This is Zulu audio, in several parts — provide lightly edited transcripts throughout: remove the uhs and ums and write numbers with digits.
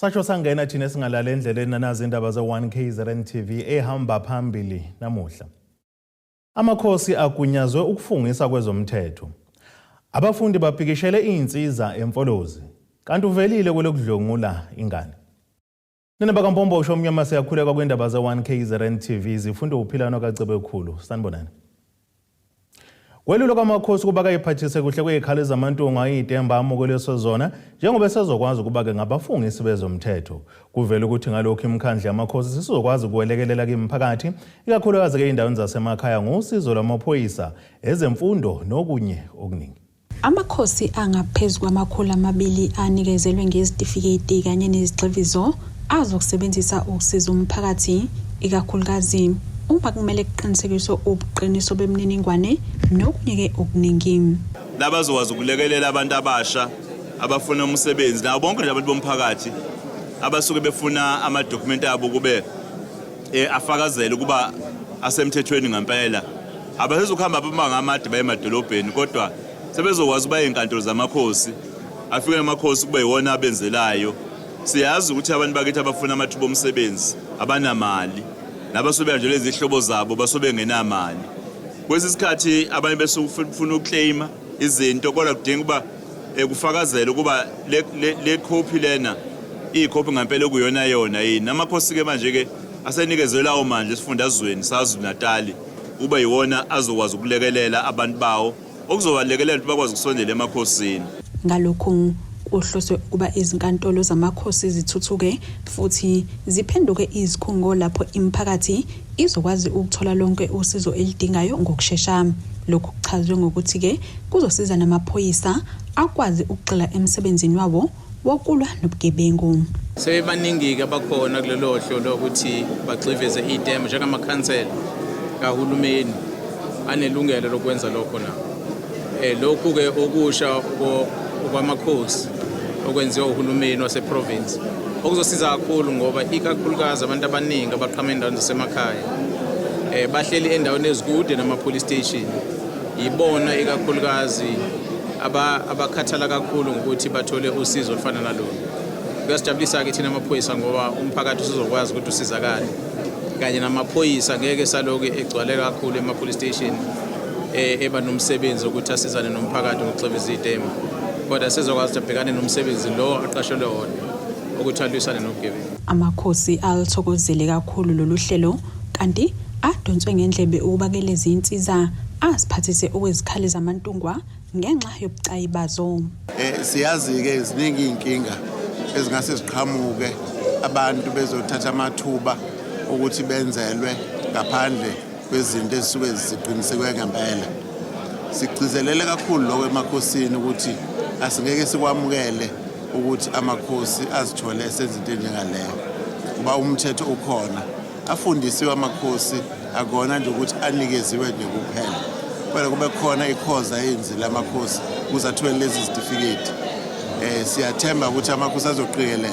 Sasho sangena thina singalala endleleni nanazi indaba ze-1 KZN TV ehamba phambili namuhla. Amakhosi agunyazwe ukufungisa kwezomthetho. Abafundi bapikishele izinsiza eMfolozi. Kanti uvelile kwelokudlwengula ingane. Nina bakaMpombosho omnyama siyakhuleka kwindaba ze-1 KZN TV zifunda uphilano kaCebekhulu. Sanibonani. Kwelulwa kwamakhosi ukuba kayiphathise kuhle kuyikhala zamantunga iyitemba amukeliswe zona njengoba esezokwazi ukuba-ke ngabafungisi bezomthetho. Kuvela ukuthi ngalokhu imikhandlu yamakhosi sisizokwazi ukuwelekelela kimphakathi ikakhulukazi-ke ey'ndaweni zasemakhaya ngosizo lwamaphoyisa, ezemfundo nokunye okuningi. Amakhosi angaphezu kwama-200 anikezelwe ngezitifiketi kanye nezigxivizo azokusebenzisa ukusiza umphakathi, ikakhulukazi uma kumele kuqinisekiswe ubuqiniso bemininingwane nokunye-ke okuningi. Labazokwazi ukulekelela abantu abasha abafuna umsebenzi nabo bonke nje abantu bomphakathi abasuke befuna amadokhumenti abo kube afakazele ukuba asemthethweni ngempela. Abasezukuhamba bamanga amade baye emadolobheni kodwa sebezokwazi ukuba ey'nkantolo zamakhosi, afike amakhosi kube yiwona abenzelayo. Siyazi ukuthi abantu bakithi abafuna amathuba omsebenzi abanamali, nabasuke behanjelwe izihlobo zabo basuke bengenamali. Kwesinye isikhathi abanye besuke befuna ukukleyima izinto kodwa kudinga ukuba kufakazele ukuba le khophi lena iyikhophi ngempela okuyona yona yini. Amakhosi-ke manje-ke asenikezelwe lawo mandla esifundazweni saKwaZulu-Natali kube yiwona azokwazi ukulekelela abantu bawo, okuzobalekelela ukuthi bakwazi ukusondela emakhosini. Ngalokhu kuhloswe ukuba izinkantolo zamakhosi zithuthuke futhi ziphenduke izikhungo lapho imiphakathi izokwazi ukuthola lonke usizo elidingayo ngokushesha. Lokhu kuchazwe ngokuthi-ke kuzosiza namaphoyisa akwazi ukugxila emsebenzini wawo wokulwa nobugebengu. Sebebaningi-ke abakhona kulelo hlo lokuthi bagxiveze itemba njengamakhansela kahulumeni anelungelo lokwenza lokho nabo. Lokhu-ke okusha okwamakhosi okwenziwa uhulumeni waseprovince okuzosiza kakhulu ngoba ikakhulukazi abantu abaningi abaqhamuka endaweni zasemakhaya bahleli endaweni ezikude nama-police station, yibona ikakhulukazi abakhathala kakhulu ngokuthi bathole usizo olufana nalolu. Kuyasijabulisa-ke thina amaphoyisa ngoba umphakathi usuzokwazi ukuthi usizakale kanye namaphoyisa ngeke saloku egcwale kakhulu ema-police station eba nomsebenzi wokuthi asizane nomphakathi ngokuxebiza izitembu, kodwa sezokwazi ukuthi abhekane nomsebenzi lo aqashelwe wona ukuthi alwisane nobugebengu. Amakhosi aluthokozele kakhulu lolu hlelo kanti adonswe ngendlebe ukuba kelezi insiza aziphathise okwezikhali zamantungwa ngenxa yobucayi bazo. Siyazi-ke ziningi iy'nkinga ezingase ziqhamuke abantu bezothatha amathuba ukuthi benzelwe ngaphandle kwezinto ezisuke ziqinisekwe ngempela. Sigcizelele kakhulu lokho emakhosini ukuthi asingeke sikwamukele ukuthi amakhosi azithole esenza into enjengaleyo ngoba umthetho ukhona. Afundisiwe amakhosi, akona nje ukuthi anikeziwe nje kuphela, kufanele kube khona ikhoza eyenzile amakhosi ukuze athole lezi zitifiketi. Siyathemba ukuthi amakhosi azoqikelela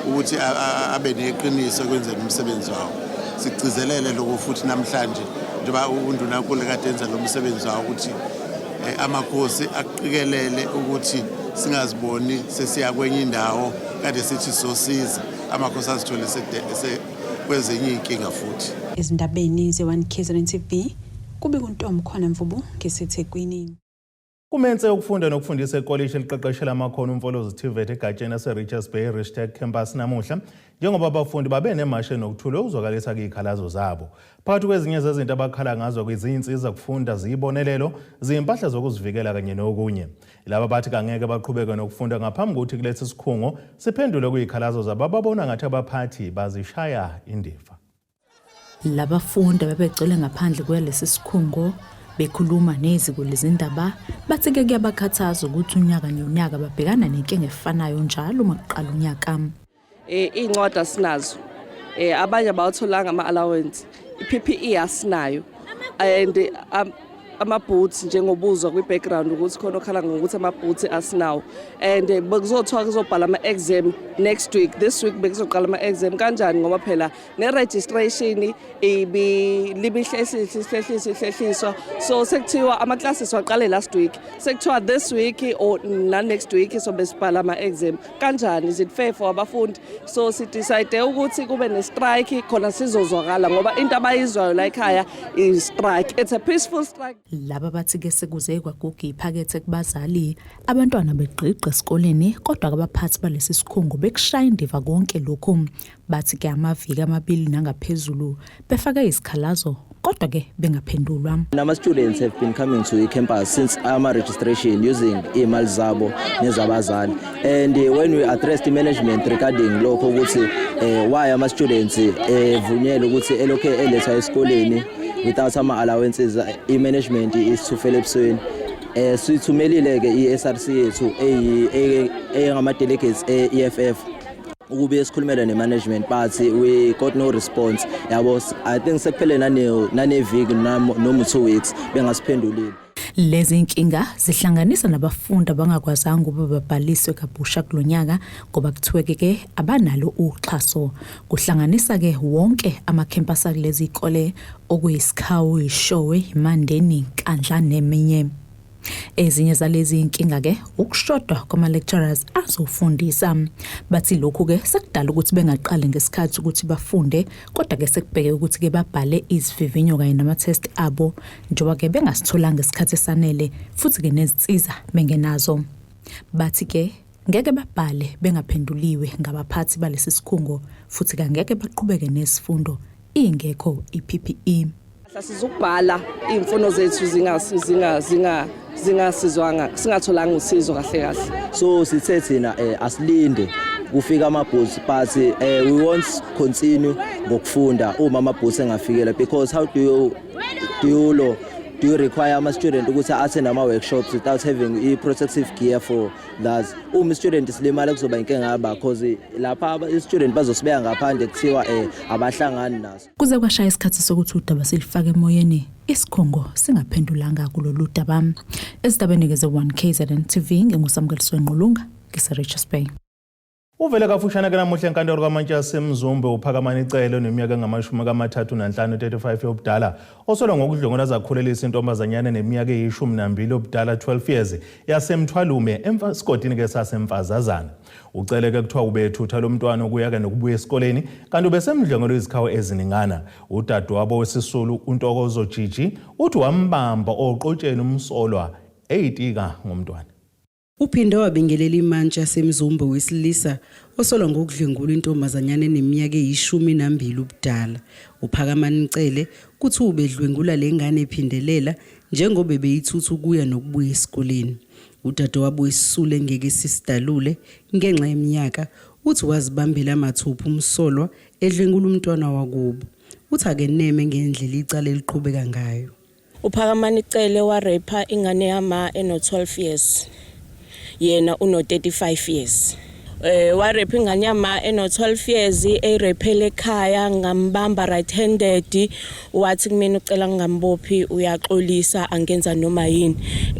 ukuthi abe neqiniso ekwenzeni umsebenzi wawo. Sigcizelele lokho futhi namhlanje njengoba undunankulu kade enza lo msebenzi wawo ukuthi amakhosi aqikelele ukuthi singaziboni sesiya kwenye indawo kade sithi sosiza, amakhosi azithole kwezinye iy'nkinga futhi. Ezindabeni ze-1 KZN TV kube kuNtombi Khona Mvubu ngiseThekwini. Kumense ukufunda nokufundisa ekolishi eliqeqeshela amakhono uMfolozi TVET egatsheni lase-Richards Bay Rishtec Campus namuhla njengoba abafundi babe nemashe nokuthula ukuzwakalisa kuy'khalazo zabo. Phakathi kwezinye zezinto abakhala ngazo kwizinsiza kufunda ziyibonelelo, ziyimpahla zokuzivikela kanye nokunye. Laba bathi kangeke baqhubeke nokufunda ngaphambi kokuthi kulesi sikhungo siphendule kuyikhalazo zabo ababona ngathi abaphathi bazishaya indiva. Labafundi abebegcwele ngaphandle kwalesi sikhungo bekhuluma neziko lezindaba bathi-ke kuyabakhathaza ukuthi unyaka nonyaka babhekana nenkinga efanayo njalo uma kuqala unyaka. Iy'ncwadi asinazo, abanye abawatholanga ama-allowance, i-PPE asinayo and Ama-boots, njengobuzwa kwi-background ukuthi khona okhala ngokuthi ama-boots asinawo, and bekuzothiwa kuzobhala ama-exam next week. This week bekuzoqala ama-exam kanjani? Ngoba phela ne-registration libihlehliswa, ihlehliswa. So sekuthiwa ama-classes waqale last week, sekuthiwa this week or na-next week so besibhala ama-exam kanjani? Is it fair for abafundi? So si-decide ukuthi kube ne-strike khona sizozwakala, ngoba into abayizwayo la ekhaya is strike. It's a peaceful strike. Laba bathi-ke sekuze kwaguga iphakethe kubazali, abantwana begqigqa esikoleni, kodwa abaphathi balesi sikhungo bekushaya indiva konke lokhu. Bathi-ke amaviki 2 nangaphezulu befake izikhalazo, kodwa-ke bengaphendulwa. Nama-students have been coming to i-campus since ama-registration using iy'mali zabo nezabazali, and when we addressed i-management regarding lokho ukuthi why ama-students evunyelwe ukuthi elokhe elethwa esikoleni without ama-allowances, i-management isithufele ebusweni. Sithumelile-ke i-SRC yethu eyangama-delegates e-EFF ukube sikhulumele ne-management, but we got no response, yabo. I think sekuphele naneviki noma 2 weeks bengasiphendulile. Lezi nkinga zihlanganisa nabafundi abangakwazanga ukuba babhaliswe kabusha kulonyaka ngoba kuthiwe-ke abanalo uxhaso. Kuhlanganisa-ke wonke amakhempasi akulezi zikole, okuyiSikhawu, iShowe, iMandeni, Nkandla neminye. Ezinye zalezi inkinga-ke ukushoda kwama-lecturers azofundisa. Bathi lokhu-ke sekudala ukuthi bengaqali ngesikhathi ukuthi bafunde, kodwa-ke sekubheke ukuthi-ke babhale izivivinyo kanye nama-test abo, njengoba-ke bengasitholanga isikhathi esanele futhi-ke nezinsiza bengenazo. Bathi-ke ngeke babhale bengaphenduliwe ngabaphathi balesi sikhungo, futhi kangeke baqhubeke nesifundo ingekho i-PPE. Sizukubhala iy'mfuno zethu zingasizwanga, singatholanga usizo kahle kahle. So sithe thina asilinde kufika ama-boots, but we won't continue ngokufunda uma ama-boots engafikela, because how do you require ama-student ukuthi attend ama-workshops without having i-protective gear for that? Uma i-student silimala, kuzoba inkinga yaba, cause lapha i-student bazosibeka ngaphandle, kuthiwa abahlangani naso. Kuze kwashaya isikhathi sokuthi udaba silifake emoyeni, isikhungo singaphendulanga kulolu daba. Ezindabeni-ke ze-1 KZN TV, nginguSamukeliswe Ngqulunga, ngise-Richards Bay. Uvele kafushane ke namuhla enkantolo kamantshi yaseMzumbe uPhakamani Cele oneminyaka engama-35, 35 yobudala, osolwa ngokudlwengula azakhulelisa intombazanyana neminyaka eyi-12 yobudala, 12 years, yaseMthwalume esigodini-ke saseMfazazana. Ucele-ke kuthiwa ubethutha lo mntwana ukuya-ke nokubuya esikoleni, kanti ubesemdlwengule izikhawu eziningana. Udadewabo wesisulu uNtokozo Jiji uthi wambamba oqotsheni umsolwa eyitika ngomntwana. Uphinde wabingelela imantshi yaseMzumbe wesilisa osolwa ngokudlwengula intombazanyana eneminyaka eyi-12 ubudala. UPhakamani Cele kuthi ubedlwengula le ngane ephindelela njengoba ebeyithutha ukuya nokubuya esikoleni. Udadewabo wesisulu engeke sisidalule ngenxa yeminyaka uthi wazibambela mathupha umsolwa edlwengula umntwana wakubo. Uthi akeneme ngendlela icala eliqhubeka ngayo. UPhakamani Cele wa-rape ingane yama eno-12 years, yena uno-35 years. Wa-rape ingane yama eno-12 years, eyi-rapele ekhaya, ngambamba red handed. Wathi kumina ucela ngingambophi, uyaxolisa, angenza noma yini.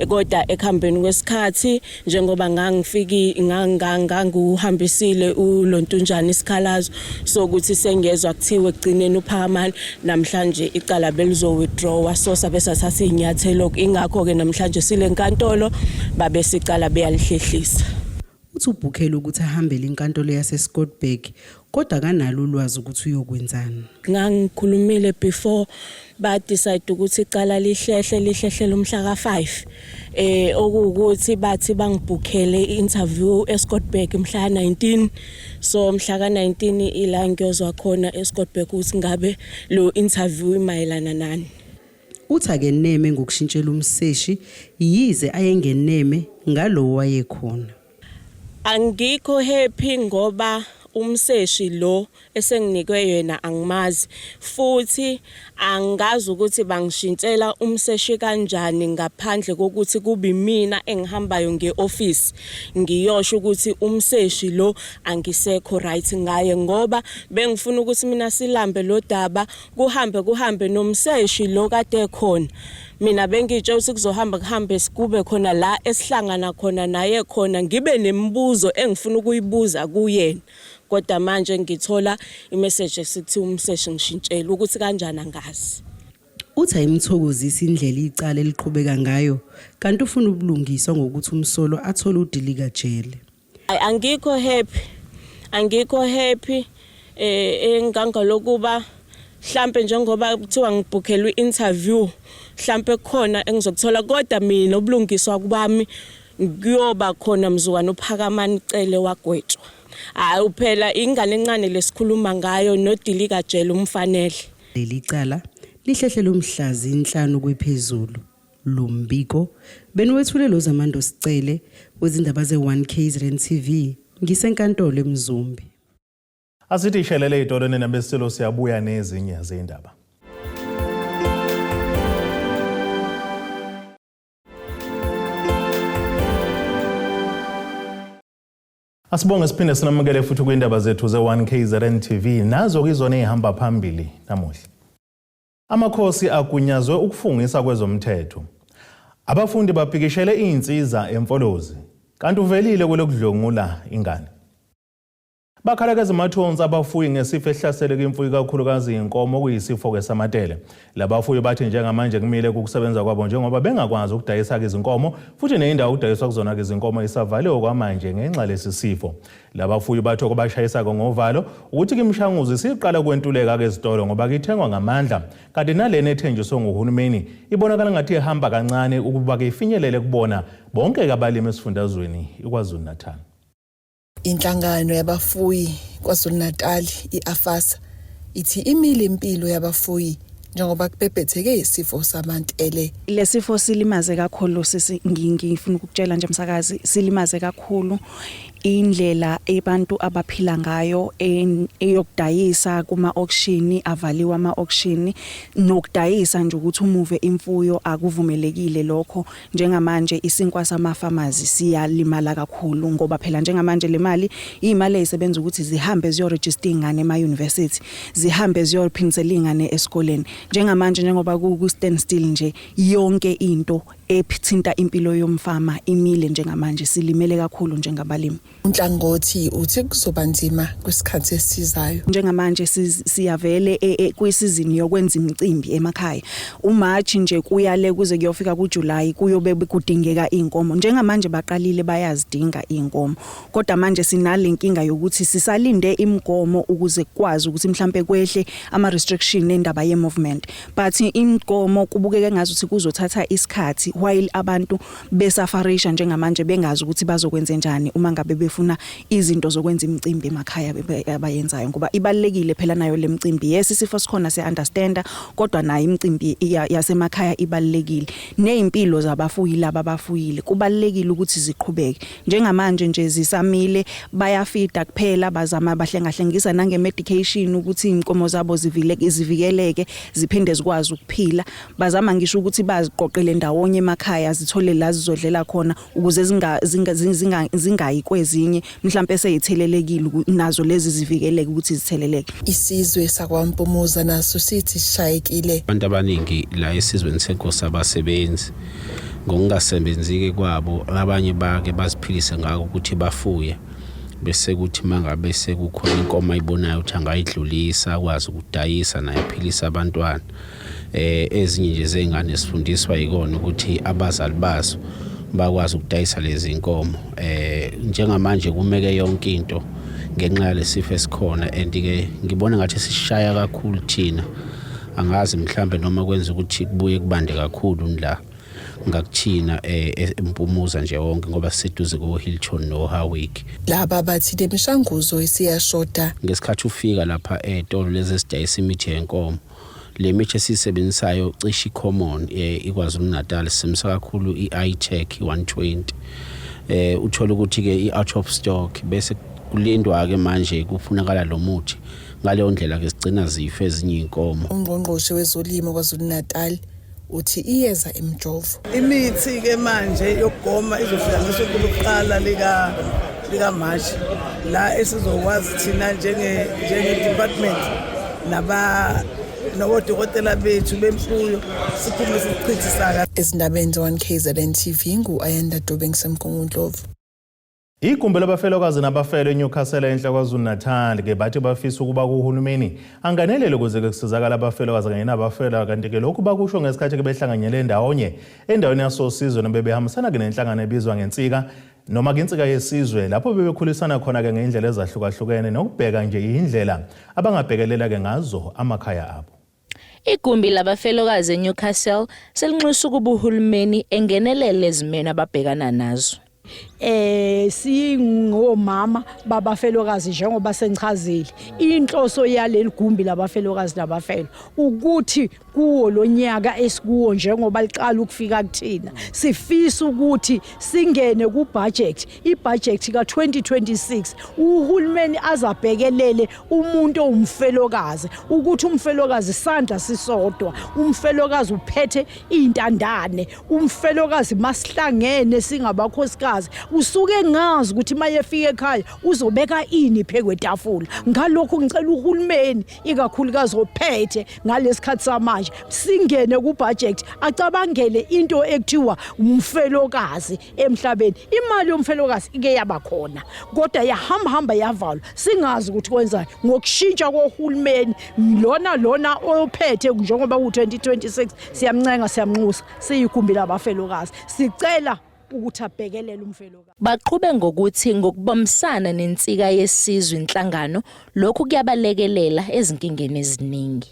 Kodwa ekuhambeni kwesikhathi, njengoba ngangifiki nganguhambisile ulontunjani isikhalazo sokuthi sengezwa kuthiwe ekugcineni uPhakamani namhlanje icala belizo withdraw, so sabe sathatha inyathelo. Ingakho ke namhlanje sile nkantolo, babe sicala beyalihlehlisa. Uthi ubhukhele ukuthi ahambele inkantolo yaseScottburgh, kodwa akanalo ulwazi ukuthi uyokwenzani. Ngangikhulumile before ba decide ukuthi icala lihlehle, lihlehle umhla ka5, okuwukuthi bathi bangibhukhele i-interview eScottburgh mhla 19. So mhla ka19 ila ngiyozwa khona eScottburgh ukuthi ngabe lo interview imayelana nani. Uthi akeneme ngokushintshela umseshi, yize ayengeneme ngalowo wayekhona. Angikho happy ngoba umseshi lo esenginikwe yena angimazi, futhi angazi ukuthi bangishintshela umseshi kanjani ngaphandle kokuthi kube mina engihambayo nge-office ngiyosho ukuthi umseshi lo angisekho right ngaye, ngoba bengifuna ukuthi mina silambe lo daba, kuhambe kuhambe nomseshi lo kade khona. Mina bengitshe ukuthi kuzohamba kuhambe kube khona la esihlangana khona naye khona, ngibe nemibuzo engifuna ukuyibuza kuyena. Kodwa manje ngithola imessage esithi umseshi ngishintshela ukuthi kanjani angazi. Uthi ayimthokozisi indlela icala eliqhubeka ngayo kanti ufuna ubulungiswa ngokuthi umsolwa athole udilikajele. Angikho happy, angikho happy engangalokuba mhlambe njengoba kuthiwa ngibhukhelwe interview, mhlambe khona engizokuthola, kodwa mina ubulungiswa kwami kuyoba khona mzukwana uPhakamani Cele wagwetshwa. Hayi phela ingane encane lesikhuluma ngayo nodilikajele umfanele. Leli cala lihlehlele umhla zinhlanu kwephezulu. Lo mbiko beniwethule lo Zamando Sicele wezindaba ze-1 KZN TV ngisenkantolo eMzumbe. Asithi ishelele itolo nabesilo, siyabuya nezinye zindaba. Asibonge siphinde sinamukele futhi kwindaba zethu ze-1 KZN TV, nazo kizona ezihamba phambili namuhla. Amakhosi agunyazwe ukufungisa kwezomthetho. Abafundi bapikishele izinsiza eMfolozi, kanti uvelile kwelokudlwengula ingane. Bakhala kezamathonsi abafuyi ngesifo esihlasele imfuyo kakhulukazi inkomo, okuyisifo-ke samatele. Labafuyi bathi njengamanje kumile ukusebenza kwabo njengoba bengakwazi ukudayisa-ke izinkomo, futhi neyindawo okudayiswa kuzona-ke izinkomo isavaliwe kwamanje ngenxa lesi sifo. Labafuyi bathi okubashayisa-ke ngovalo ukuthi-ke imishanguzo isiqala ukwentuleka-ke ezitolo ngoba ithengwa ngamandla, kanti nalena ethenjiswe nguhulumeni ibonakala ngathi ihamba kancane ukuba-ke ifinyelele kubona bonke-ke abalimi esifundazweni iKwaZulu-Natal. Inhlangano yabafuyi KwaZulu-Natal i-AFASA ithi imile impilo yabafuyi njengoba kubhebhetheke isifo samantele. Lesifo silimaze kakhulu sisi, ngifuna ukukutshela nje msakazi, silimaze kakhulu indlela abantu abaphila ngayo eyokudayisa kuma auction, avaliwe ama auction, nokudayisa nje ukuthi umuve imfuyo akuvumelekile lokho. Njengamanje isinkwa sama-farmers siyalimala kakhulu ngoba phela njengamanje le mali imali ezisebenza ukuthi zihambe ziyoregister ingane ema-university, zihambe ziyophindisela ingane esikoleni. Njengamanje njengoba ku stand still nje, yonke into ethinta impilo yomfama imile. Njengamanje silimele kakhulu njengabalimi. Unhlangothi uthi kuzoba nzima kwisikhathi esizayo. Njengamanje siyavele kwisizini yokwenza imicimbi emakhaya, uMarch nje kuyale kuze kuyofika kuJuly kuyobe kudingeka inkomo. Njengamanje baqalile bayazidinga inkomo, kodwa manje sinale nkinga yokuthi sisalinde imigomo ukuze kukwazi ukuthi mhlambe kwehle ama restriction nendaba ye movement, but imigomo kubukeka ngazuthi kuzothatha isikhathi while abantu besafarisha njengamanje bengazi ukuthi bazokwenza njani uma ngabe befuna izinto zokwenza imicimbi emakhaya abayenzayo, ngoba ibalekile phela nayo lemicimbi. Yes, isifo sikhona, siya understanda, kodwa nayo imicimbi yasemakhaya ibalekile, nezimpilo zabafuyi laba abafuyile kubalekile ukuthi ziqhubeke. Njengamanje nje zisamile, bayafida kuphela, bazama bahlengahlengisa nange medication ukuthi inkomo zabo zivileke, zivikeleke, ziphinde zikwazi ukuphila. Bazama ngisho ukuthi baziqoqele ndawonye emakhaya, zithole la zizodlela khona ukuze zingayi kwezinye mhlambe seyithelelekile nazo lezi, zivikeleke ukuthi zitheleleke. Isizwe sakwaMpumuza naso sithi sishayekile. Abantu abaningi la esizweni senkosi abasebenzi. Ngokungasebenziki kwabo, abanye bake baziphilise ngako ukuthi bafuye, bese kuthi mangabe sekukhona inkomo ayibonayo ukuthi angayidlulisa, akwazi ukudayisa naye aphilise abantwana. Ezinye nje zey'ngane zifundiswa yikona ukuthi abazali bazo bakwazi ukudayisa lezi nkomo. Njengamanje kumeke yonke into ngenxa yalesifo esikhona, and ke ngibona ngathi sishaya kakhulu thina. Angazi mhlambe noma kwenza ukuthi kubuye kubande kakhulu la ngakuthina eMpumuza nje wonke, ngoba siseduze ko-Hilton no-Howick. Laba bathi lemishanguzo isiyashoda. Ngesikhathi ufika lapha ey'tolo lezi esidayisa imithi yenkomo, le mithi esiyisebenzisayo cishe i-common iKwaZulu Natal, sisebenzisa kakhulu i-iTech 120. Uthola ukuthi-ke i-out of stock, bese kulindwa-ke manje kufunakala lo muthi. Ngaleyo ndlela-ke sigcina zife ezinye iy'nkomo. Ungqongqoshe wezolimo KwaZulu-Natal uthi iyeza imijovo. Imithi ke manje yokugoma izofika ngesonto lokuqala lika March, la esizokwazi thina njenge department naba Nabodokotela bethu bemfuyo siphume sichithe isaka. Ezindabeni ze-1 KZN TV ngu-Ayanda Dube ngiseMgungundlovu. Igumbi labafelokazi nabafelwe eNewcastle enhla KwaZulu-Natal ke bathi bafisa ukuba kuhulumeni anganelele ukuze ke kusizakala abafelokazi kanye nabafelwa. Kanti ke lokhu bakusho ngesikhathi ke behlanganyele ndawonye endaweni yaSosizwe nobebehambisana ke nenhlangano ebizwa ngensika noma ke Insika Yesizwe, lapho bebekhulisana khona ke ngendlela ezahlukahlukene nokubheka nje indlela abangabhekelela ke ngazo amakhaya abo. Igumbi labafelokazi eNewcastle selinxusa ukuba uhulumeni engenelele ezimeni ababhekana nazo. Singomama babafelokazi, njengoba sengichazile, inhloso yaleli gumbi labafelokazi nabafelo ukuthi kuwo lo nyaka esikuwo, njengoba liqala ukufika kuthina, sifisa ukuthi singene ku-budget, i-budget ka-2026, uhulumeni azabhekelele umuntu owumfelokazi, ukuthi umfelokazi sandla sisodwa, umfelokazi uphethe iy'ntandane. Umfelokazi masihlangene singabakhosikazi usuke ngazi ukuthi mayefika ekhaya uzobeka ini phe kwetafula. Ngalokho ngicela uhulumeni, ikakhulukazi ophethe ngalesikhathi samanje, singene ku-budget, acabangele into ekuthiwa umfelokazi emhlabeni. Imali yomfelokazi ike yaba khona, kodwa yahamba hamba yavalwa, singazi ukuthi kwenzani. Ngokushintsha kohulumeni lona lona ophethe njengoba ku-2026, siyamncenga, siyamnxusa, siyigumbi labafelokazi, sicela ukuthi abhekelele umfelokazi. Baqhube ngokuthi ngokubambisana neNsika Yesizwe inhlangano, lokhu kuyabalekelela ezinkingeni eziningi.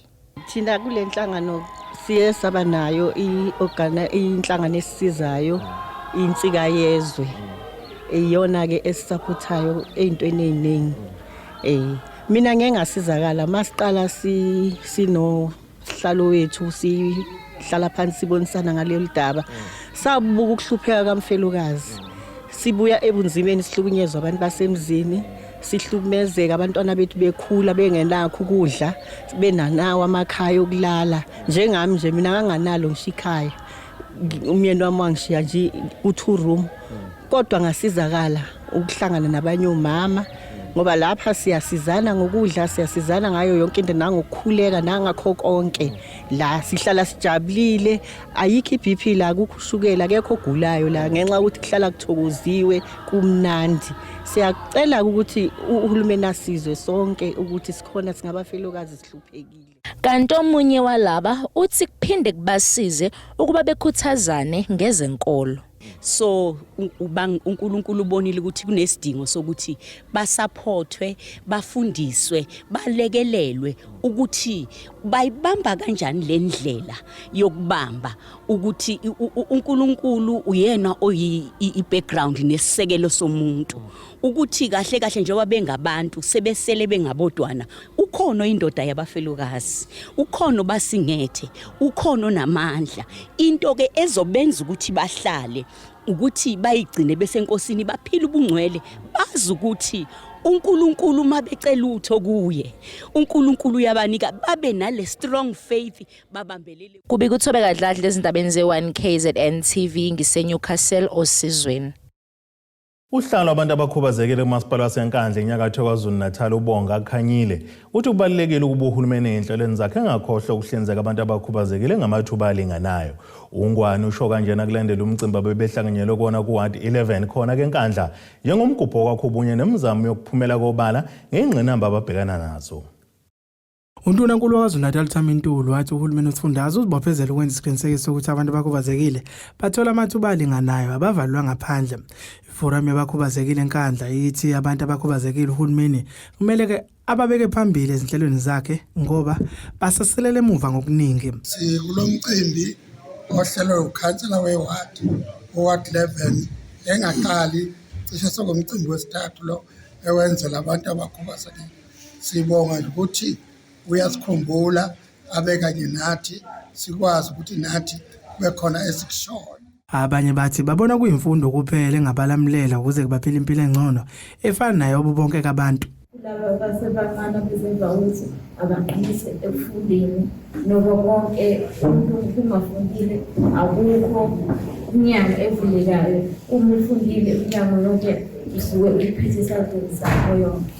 Thina kule nhlangano siye saba nayo inhlangano esisizayo, Insika Yezwe, iyona ke esisupportayo ey'ntweni ey'ningi. Mina ngeke ngasizakala masiqala si sino sihlalo wethu, sihlala phansi sibonisana ngalolu daba, sabuka ukuhlupheka kamfelokazi, sibuya ebunzimeni, sihlukunyezwa abantu basemzini, sihlukumezeka, abantwana bethu bekhula bengenakho ukudla, benanawo amakhaya okulala. Njengami nje mina nganganalo ngisho ikhaya, umyeni wami wangishiya nje ku-two room, kodwa ngasizakala ukuhlangana nabanye omama, ngoba lapha siyasizana ngokudla, siyasizana ngayo yonke into, nangokukhuleka, nangakho konke. La sihlala sijabulile, ayikho i-BP la, akukho ushukela, akekho ogulayo la, ngenxa yokuthi kuhlala kuthokoziwe, kumnandi. Siyacela ukuthi uhulumeni asizwe sonke ukuthi sikhona singabafelokazi sihluphekile. Kanti omunye walaba uthi kuphinde kubasize ukuba bekhuthazane ngezenkolo. So uNkulunkulu ubonile ukuthi kunesidingo sokuthi basupportwe, bafundiswe, balekelelwe ukuthi bayibamba kanjani le ndlela yokubamba ukuthi uNkulunkulu uyena oyi i-background nesisekelo somuntu, ukuthi kahle kahle njengoba bengabantu sebesele bengabodwana, ukhona indoda yabafelokazi, ukhona basingethe, ukhona onamandla. Into ke ezobenza ukuthi bahlale ukuthi bayigcine besenkosini, baphile ubungcwele, bazi ukuthi uNkulunkulu uma becela utho kuye uNkulunkulu uyabanika, babe nale strong faith, babambelele. Kubika uThobeka Dladla ezindabeni ze-1 KZN TV ngiseNewcastle Osizweni. Uhlalo abantu abakhubazekile kumasipala waseNkandla enyakatho KwaZulu-Natal, uBonga Khanyile, uthi kubalulekile ukuba uhulumeni ey'nhlelweni zakhe engakhohlwa ukuhlinzeka abantu abakhubazekile ngamathuba alinganayo. Ungwani usho kanjena kulandela umcimbi abebehlanganyelwe kuwona ku-Ward 11 khona ke Nkandla, njengomgubho wokwakha ubunye nemizamo yokuphumela kobala ngey'ngqinamba ababhekana nazo. UNdunankulu waKwaZulu-Natal Thami Ntuli wathi uhulumeni wesifundazwe uzibophezela ukwenza isiqinisekiso sokuthi abantu abakhubazekile bathola amathuba alinganayo, abavalelwa ngaphandle. Iforamu yabakhubazekile eNkandla ithi abantu abakhubazekile uhulumeni kumele-ke ababeke phambili ezinhlelweni zakhe ngoba basaselele emuva ngokuningi. Sikulo mcimbi ohlelwe ukhansela wewadi, uward 11, engaqali, cishe sokungumcimbi wesithathu lo ewenzela abantu abakhubazekile. Sibonga nje ukuthi uyasikhumbula, abe kanye nathi, sikwazi ukuthi nathi kube khona esikushoyo. Abanye bathi babona kuyimfundo kuphela engabalamulela ukuze baphile impilo engcono efana nayo bonke abantu. Kulaba abasebancane abezemva ukuthi abaqinise ekufundeni, noba konke umuntu ungafundile akukho iminyango evulekayo. Uma ufundile, iminyango yonke usuke uyiphethe esandleni sakho yonke.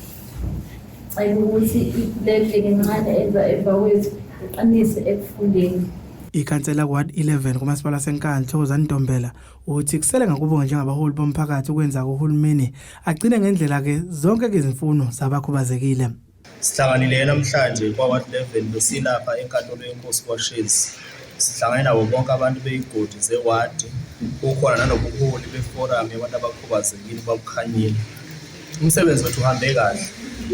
Cela ukuthi le ndlela encane eza emva kwethu Uqinise ekufundeni. Ikhansela kuWard 11 kuMasipala waseNkandla Thokozani Ntombela uthi kusele ngakubo njengabaholi bomphakathi ukwenza uhulumeni agcine ngendlela ke zonke izimfuno zabakhubazekile. Sihlanganile namhlanje kwa-Ward 11 besilapha enkantolo yenkosi kwaShezi. Sihlangane nabo bonke abantu beyigodi zewadi, kukhona nanobuholi beforamu yabantu abakhubazekile babukhanyile. Umsebenzi wethu uhambe kahle,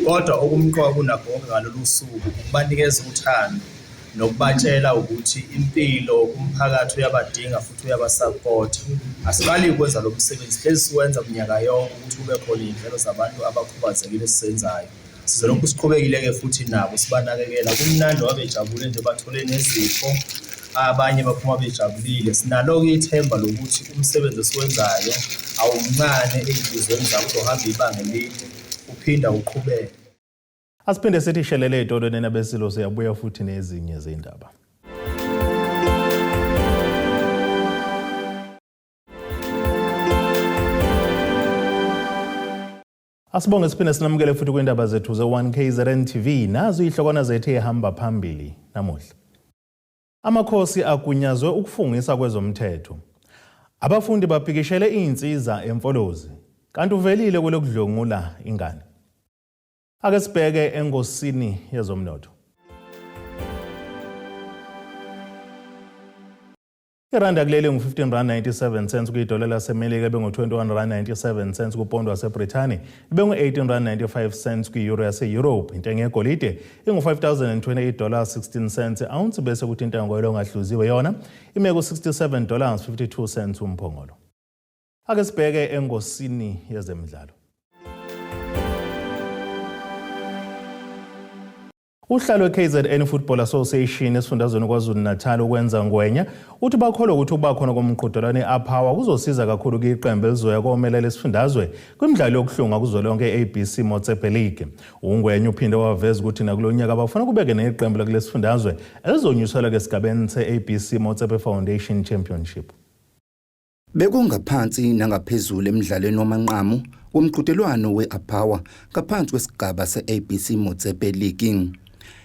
kodwa okumqoka kunakho konke ngalolu suku ukubanikeza uthando nokubatshela ukuthi impilo umphakathi uyabadinga futhi uyabasapotha. Asiqali ukwenza lo msebenzi, hlezi siwenza minyaka yonke ukuthi kube khona iy'nhlelo zabantu abakhubazekile esizenzayo. Sizolokhu siqhubekile-ke futhi nabo sibanakekela. Kumnandi ngoba bejabule nje bathole nezipho, abanye baphuma bejabulile. Sinalo-ke ithemba lokuthi umsebenzi esiwenzayo awumncane ey'nhliziyweni zabo, uzohamba ibanga elide uphinda uqhubeke. Asiphinde sithi shelele ey'tolo nina beSilo siyabuya futhi nezinye zey'ndaba. Asibonge siphinde sinamukele futhi kwindaba zethu ze-1KZN TV nazo ihlokwana zethu ehamba phambili namuhla. Amakhosi agunyazwe ukufungisa kwezomthetho. Abafundi bapikishele izinsiza eMfolozi kanti uvelile kwelokudlwengula ingane. Ake sibheke engosini yezomnotho. Iranda kuleli ngu-15 rand 97 cents kwidola laseMelika bengu-21 rand 97 cents kupondo waseBrithani bengu-18 rand 95 cents kwi-euro yase-Europe. Intengo yegolide ingu-5028 dollars 16 cents ounce bese kuthi intengo yolongahluziwe yona ime ku-67 dollars 52 cents umphongolo. Ake sibheke engosini yezemidlalo. Uhlalo we-KZN Football Association esifundazweni KwaZulu-Natal ukwenza Ngwenya uthi bakholwa ukuthi ukuba khona komqhudelwano i-Apower kuzosiza kakhulu kwiqembu elizoya komelela isifundazwe kwimidlalo yokuhlunga kuzwelonke i-ABC Motsepe League. UNgwenya uphinde waveza ukuthi nakulo nyaka bafuna kubeke neqembu lakulesifundazwe elizonyuselwa esigabeni se-ABC Motsepe Foundation Championship. Bekungaphansi nangaphezulu emdlalweni wamanqamu womqhudelwano we-Apower ngaphansi kwesigaba se-ABC Motsepe League.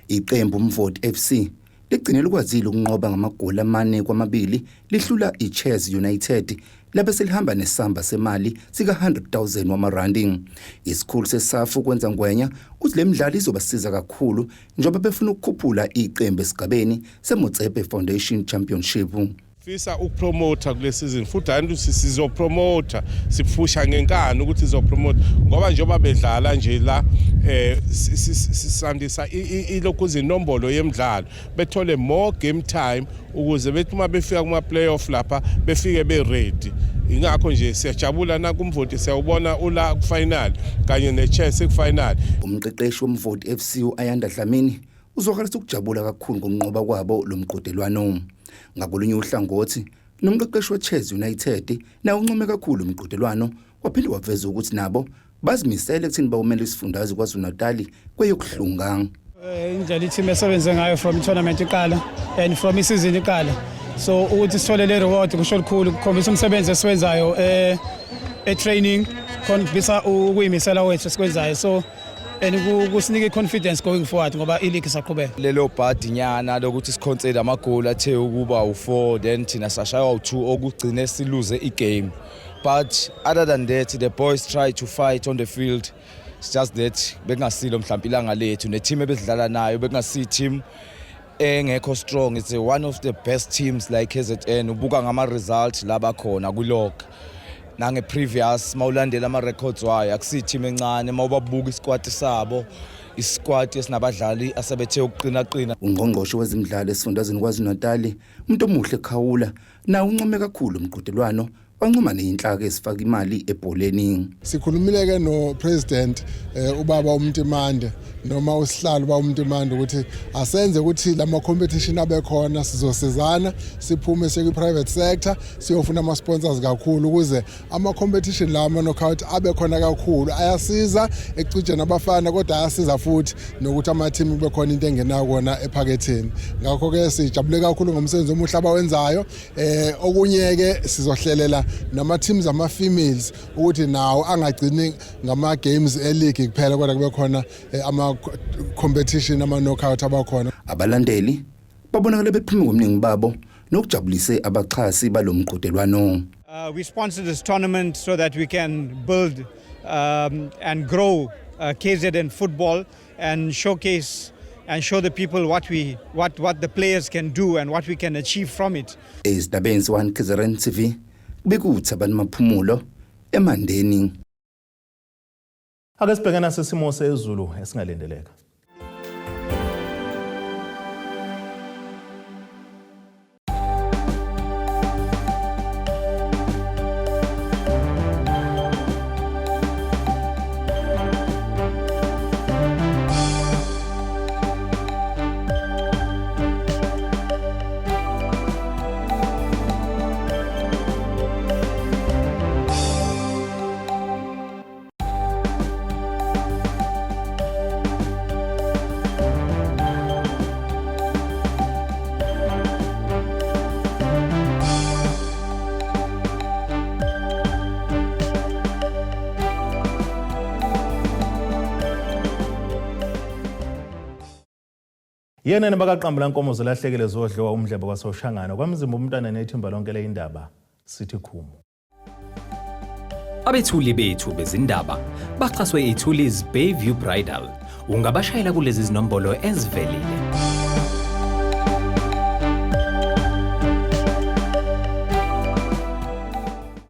Iqembu Umvoti FC ligcine likwazile ukunqoba ngamagoli 4-2 lihlula iChess United labe selihamba nesamba semali sika-100,000 wamarandi. Isikhulu seSAFU kwenza Ngwenya uthi le midlalo izobasiza kakhulu njengoba befuna ukukhuphula iqembu esigabeni seMotsepe Foundation Championship. Fisa ukupromotha kule season futhi hayi ukuthi sizopromotha siphusha ngenkani ukuthi sizopromotha ngoba njengoba bedlala nje la sisandisa ilokhu izinombolo yemidlalo bethole more game time ukuze bethi uma befika kuma playoff lapha befike be ready. Ingakho nje siyajabula nakumvoti siyawubona ula kufinal kanye nechess kufinal. Umqeqeshi woMvoti FC uAyanda Dlamini uzwakalisa ukujabula kakhulu ngokunqoba kwabo lo mqhudelwano. Ngakolunye uhlangothi, nomqeqeshi weChess United naye uncome kakhulu umqhudelwano waphinde waveza ukuthi nabo bazimisele ekutheni bawumele isifundazwe KwaZulu-Natal kweyokuhlunga. Indlela i-team esebenze ngayo from i-tournament iqala and from i-season iqala, so ukuthi sithole le reward kusho lukhulu, kukhombisa umsebenzi esiwenzayo e-training, khombisa ukuyimisela kwethu esikwenzayo, so and kusinika i-confidence going forward ngoba i-league isaqhubeka. Lelo bhadi nyana lokuthi siconcede amagoli athe ukuba u-4, then thina sashaywa u-2 okugcine siluze i-game, but other than that the boys try to fight on the field. It's just that bekungasilo mhlawumbe ilanga lethu ne-team ebesidlala nayo, bekungasiyi team engekho strong. It's one of the best teams like KZN, ubuka ngama-result labakhona kwi-log nange-previous, mawulandela ama-records wayo, akusiyi team encane. Mawubabuka isquad sabo, isquad esinabadlali asebethe ukuqinaqina. Ungqongqoshe wezemidlalo esifundazweni KwaZulu-Natal uMntomuhle Khawula nawe uncome kakhulu umqhudelwano, wancoma neyinhlaka esifaka imali ebholeni. Sikhulumile ke no president ubaba uMntimande noma usihlalo ubaba uMntimande ukuthi asenze ukuthi lama competition abe khona, sizosizana siphume siye private sector siyofuna ama sponsors kakhulu ukuze ama competition la ama knockout abe khona kakhulu. Ayasiza ekucijeni abafana kodwa ayasiza futhi nokuthi ama team kube khona into engenayo kona ephaketheni. Ngakho ke sijabule kakhulu ngomsebenzi omuhle abawenzayo. Okunye ke sizohlelela nama teams ama females ukuthi nawo angagcini ngama games e league kuphela kodwa kube khona ama ama competition, ama knockout abakhona. Abalandeli babonakala bephume ngobuningi babo, nokujabulise abaxhasi balomqhudelwano. We sponsor this tournament so that we can build and grow KZN football and showcase and show the people what we what what the players can do and what we can achieve from it. Ezindabeni ze-1 KZN TV, bekuthi Maphumulo eMandeni. Ake sibheke nasesimo sezulu esingalindeleka. Yena nabakaqambula nkomo zilahlekile zodliwa umdlebe kwaSoshangana kwamzimba umntwana nethimba lonke leyindaba sithi khumu. Abethuli bethu bezindaba baxhaswe iThulis Bayview Bridal. Ungabashayela kulezi zinombolo ezivelile.